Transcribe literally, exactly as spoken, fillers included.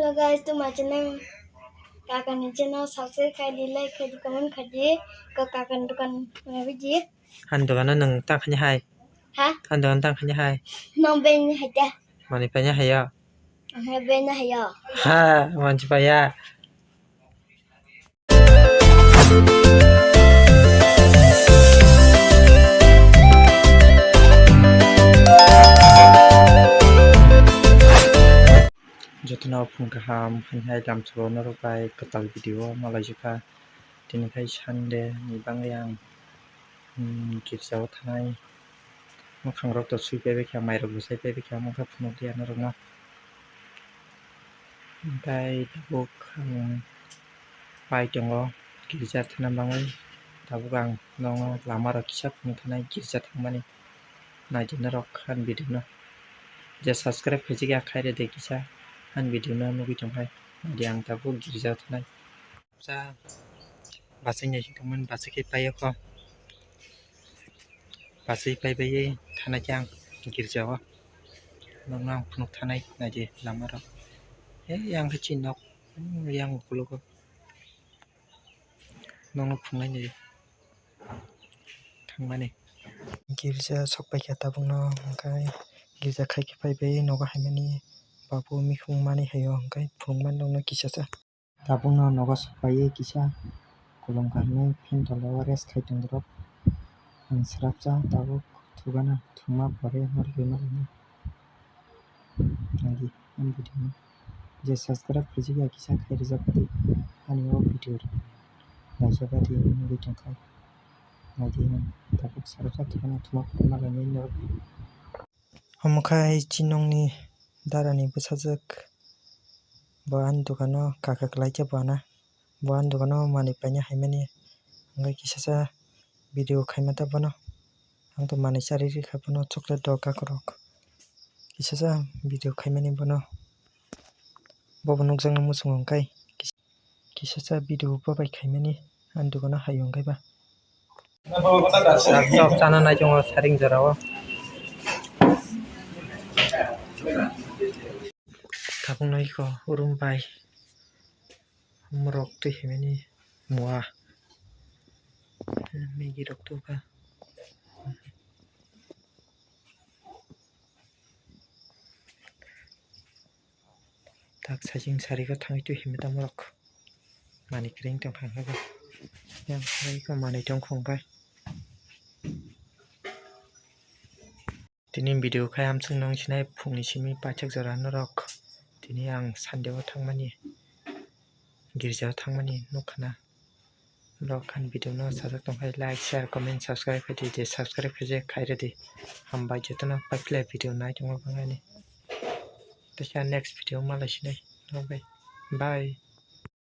Hello guys, to my channel. Kakani channel subscribe khai di, like khai di, comment khai di. Ko kakani dukan ngai di. Han dukan nang ta khani hai. Ha? Han dukan ta khani hai. Nong ben hai ta. Mani panya hai ya. Nong ben hai ya. Ha, manchi paya. Jotono phung kaham, haini hai lamchoro norok bai kwtal video o malaijikha. Tini khai Sunday ni bagwi ang, hmm, girjao thanai. Mwkhangrok to sui paibai kha, mairok bo sai paibai kha, omo khe phunukliya norokno. Hwnkhe tabuk ang pai tongo girja thana bagwi. Tabuk ang nono lamarok kisa phunuk thanai girja thangmani. Naidi norok ani video no. Je subscribe khaijak ya khairedi kisa ani video no nugwi tongkhai. Naidi ang tabuk girja thanai. Bwsa bachai naising tongmani, bachai khe paiyokho. Bachai paibai thanai khe ang girjao. Nokno ang phunuk thanai naidi lamarok. He yang khe chini nok, yang ukologo. Nokno phunuknai naidi thangmani. Girja sok paikha tabukno, hwnkhe girja khaikhe phaibai nogo haimani babu mikhung mani haio, hwnkhe phunukmani nokno kisasa. Tabukno nogo sokpaiwi kisa kolom kahamwi phan tolao rest khai tongdirok. Ang swrapsa tabuk thugana, thuma pore norogwi malaina. Naidi ani video no. Je subscribe khaijak ya kisa khai rijak di ani o video rok. Naijak di nugwi tongkha. Naidi ang tabuk swrapsa thugana, thuma pore malainai norogwi. Omo khe chini nokni darani bwsajwk bo ani dukano kaka kwlaikhe bo ana. Bo ani dukano manwi paina haimani, hwnkhe kisasa video khaima ta bono. Ang to manwi charwi rikha bono, chocolate rok kakorok. Kisasa video khaimani bono. Bobo nukjakno muchungo hwnkhe. Kisasa video bo bai khaimani, ani dukano haio hwnkhe ba. Chak chok chana nai tongo saring jorao. Tabuk nai kho room bai. Morok twi himani mua. Maggie rok tongkha. Tak saichung sari khe thangwi twi himwi tamo rok. Manwi kwrwi wng tongkha hwnkhe bo. Yang thangwi khe manwi tongkha hwnkhe. Tini video khai hamsung nung sinai phungni simi paithak jora norok. Tini ang Sunday o thangmani, girja o thangmani nukha na. Norok ani video no sajak tongkhai like, share, comment, subscribe khai di, je subscribe khaijak khai rwdi. Hambai jotono paiphlai video nai tongma bangani. Teisa next video malai sinai norok bai. Bye.